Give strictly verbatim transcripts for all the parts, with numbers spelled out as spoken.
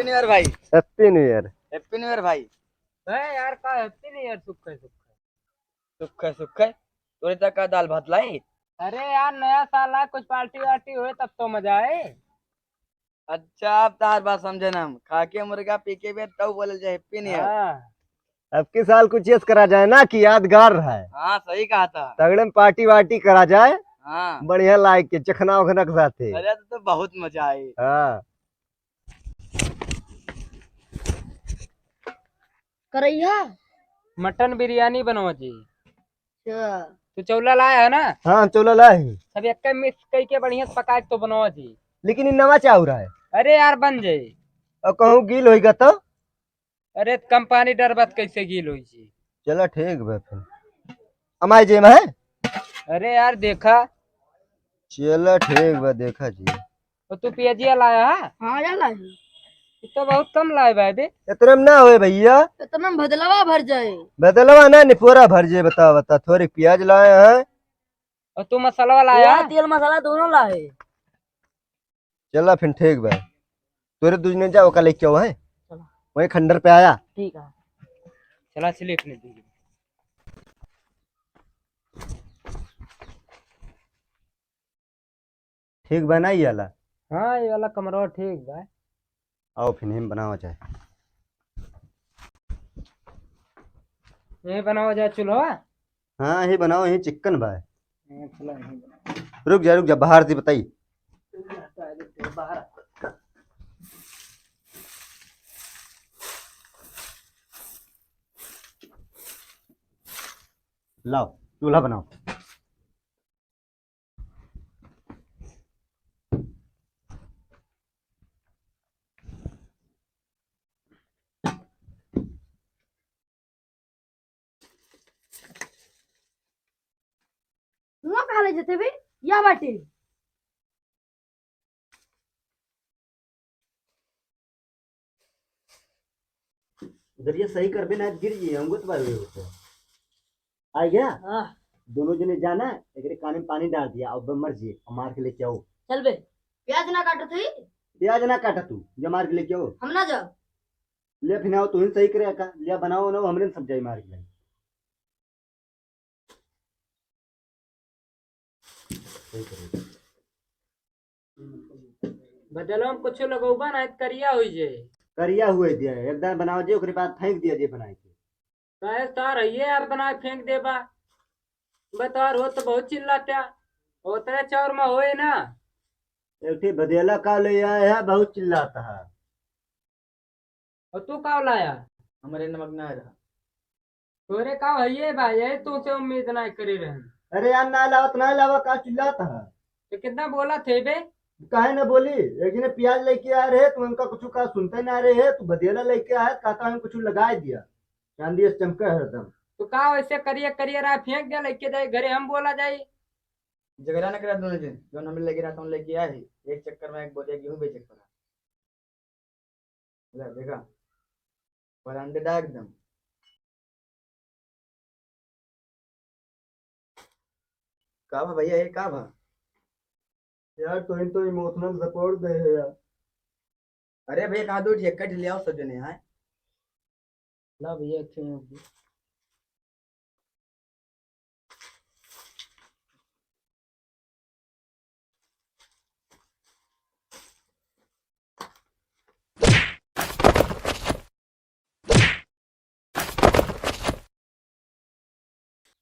न्यू ईयर भाई। Happy New Year। Happy New Year भाई। है यार, का Happy New Year? सुख है, सुख है। सुख है, सुख है। तोरे तक का दाल भात लाई? अरे यार, नया साल है, कुछ party वार्टी होए तब तो मजा आए। अच्छा, अब तार बात समझे ना हम। खा के मुर्गा, पी के बियर, तब बोलल जाए Happy New Year। हाँ। अब की साल कुछ यस करा जाए ना कि यादगार रहे। हाँ, सही कहा था। तगड़े में party वार्टी करा जाए। हाँ। बढ़िया लाइक के चखना उखना के साथे। अरे, तो, तो बहुत मजा आई। हाँ। करैया? मटन बिरयानी बनवा जी। अच्छा। तू चौला लाया है ना? हाँ, चौला लाए हैं। सब एक mix कई के बढ़िया से पका के तो बनवा जी। लेकिन ई नवा चाउर है। अरे यार, बन जाई। और कहूँ गील होइगा तो? अरे, कम पानी डरबत कैसे गील होई जी? चला ठीक बा फिर। अमाई जे में है? अरे यार, देखा। चला ठीक बा, देखा जी। तो तू पियाजिया लाया है? हाँ, जा लाई। ये तो बहुत कम लाए भाई बे। इतना में ना होए भैया। इतना में भदलवा भर जाए। भदलवा ना, निपोरा भर जाए। बता, बता, थोड़ी पियाज लाए हैं। और तू मसलवा लाया? या तेल मसाला दोनों लाए। चला फिर ठीक बा, तोरे दूजने जाओ, ओका लेके आओ है। चला। वही खंडर पे आया। ठीक है। चला स्लिप ले दीजिए। ठीक बा ना ये वाला? हाँ, ये वाला कमरा ठीक बा। आओ फिर हम बनाओ चाहे। ये बनाओ जा चूल्हा। हाँ, यही बनाओ, यही चिक्कन बा। हाँ, चला, यही बनाओ। रुक जा, रुक जा, बाहर से बताई। बाहर। लाओ, चूल्हा बनाओ। हुआ कहाँ ले जाते बे? या बाटे। उधर ये सही करबे ना, गिर गई, अंगुत बार हुए होते। आ गया? हाँ। दोनों जने जाना, एकरे कान में पानी डाल दिया, अब मर जिए, और मार के लेके आओ। चल बे। प्याज ना काटत हई? प्याज ना काटा तू, जो मार के लेके आओ। हम ना जाओ। ले फिर आओ, तू ही सही करे का, ले बनाओ ना, हमरे सब जाई मार के लाई। बदलवा में कुछ लगौबा ना, करिया हुई जे। करिया हुए दिया, एक दान बनाओ जे, ओकरे बाद फेंक दिया जे बनाए के। काहे तार है ये यार, बनाए फेंक देबा। बतार हो तो बहुत चिल्लाता, उतरे चौर में होए ना। एक ठे भदेला का ले आए है, बहुत चिल्लाता है। और तू का लाया? हमरे नमक ना रहा। तोरे का है ये भाई, यही तुमसे उम्मीद ना करे रहे। अरे यार, ना लावत, ना लावा, का चिल्लात है? तो कितना बोला थे बे? काहे ना बोली? एक जने प्याज लेके आ रहे, तो उनका कुछ का सुनते ना रहे, तू भदेला लेके आया, कहता हम कुछ लगा दिया, चांदी से चमका है हरदम। तो का वैसे करिए, करिए रहा, फेंक दे, लेके जाए घरे, हम बोला जाए। झगड़ा न करा दोनों जन, जौन हमें लगे रहा, तौन लेके आए ही। एक चक्कर में एक बोरिया गेहूं बेचे के पड़ा। ले, देखा, branded है एकदम। का भा भैया, ये का भा? यार, तोहिन तो emotional support दे है यार। अरे भैया, कहाँ दो ठे, कट ले आओ सब जने, हाँ? ला भैया, एक ठे यहाँ दे।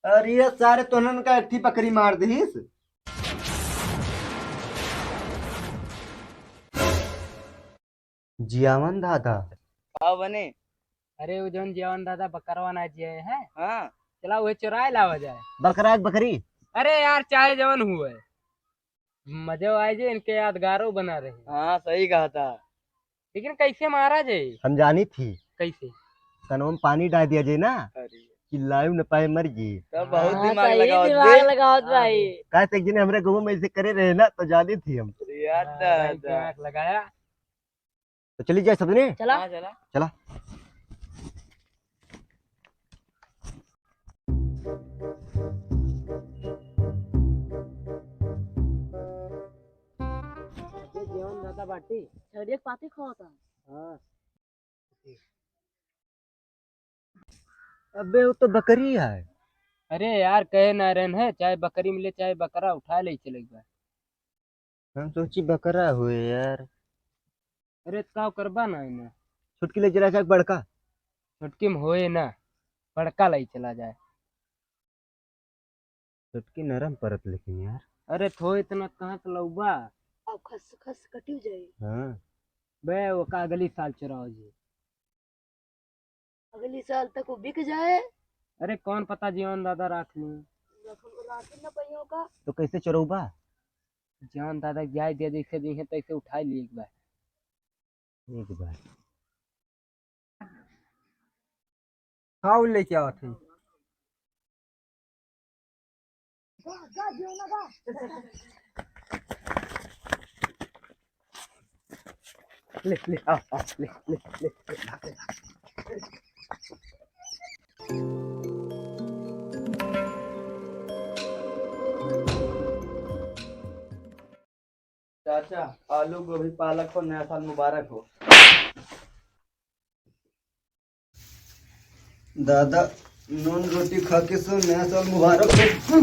अरे ये सारे तोहनन का एक ठे बकरी मार दीस। जियावन दादा। का बने? अरे, वो जौन जियावन दादा बकरवा ना जिए हैं, हाँ। चला, वही चुराए लावा जाए। बकरा के बकरी? अरे यार, चाहे जौन हुए, मजा आए जे, इनके यादगारो बना रहे। हाँ, सही कहा था। लेकिन कैसे मारा जाए? हम जानी थी। कैसे? कनवा में पानी डाल दिया जाए ना, अरे। चिल्लाए न पाए, मर गई। तब बहुत हाँ, दिमाग सही लगावत दिमाग बे। लगावत हाँ, भाई। काहे से एक जने हमरे गाँव में ऐसे करे रहे ना, तो जानी थी हम। याद हाँ, था, भाई, था। दिमाग लगाया। तो चली जाए सबने? चला। हाँ, चला। चला। ये जीवन दाता बाटी। छड़िया के पाती खावता। हाँ। अबे, वो तो बकरी है। अरे यार, कहे ना रहन है, चाहे बकरी मिले, चाहे बकरा, उठा ले चले एक बार। हम सोची बकरा हुए यार। अरे, तो का करबा ना है ना? छोटकी ले चला जाए बड़का। छोटकी में होए ना, बड़का लाई चला जाए। छोटकी नरम परत लेकिन यार। अरे, थो इतना कहाँ से लौबा? अब खस खस कटियो जाए। हाँ। बे, वो का अगली साल चुराओ जी। अगली साल तक वो बिक जाए। अरे, कौन पता जीवन दादा राख ली। राख, राख न पहियों का। तो कैसे चुरौबा? जीवन दादा जाए दे, जैसे दी है तैसे उठा ली एक बार। एक बार। खाओ, लेके आओ थे। ले, ले, आ, आ, ले, ले, ले, ले, भाग, ले, भाग। चाचा, आलू, गोभी, पालक हो, नया साल मुबारक हो। दादा, नून रोटी खा के सो, नया साल मुबारक हो।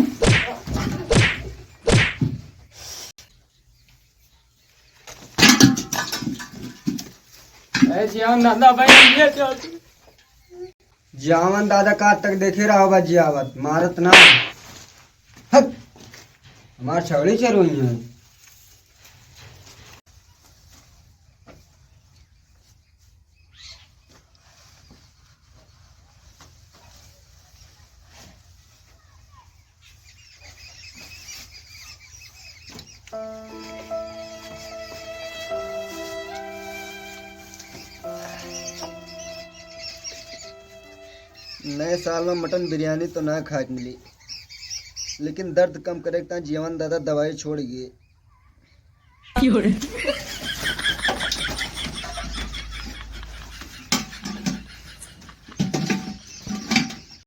ए, जियावन दादा भाई, ये क्या? जियावन दादा का तक देखे रहो बा जियावत, मारत ना। हट, हमार छगड़ी चरुई है। नए साल में मटन बिरयानी तो ना खाए के मिली, लेकिन दर्द कम करे के ताईं जीवन दादा दवाई छोड़ गए।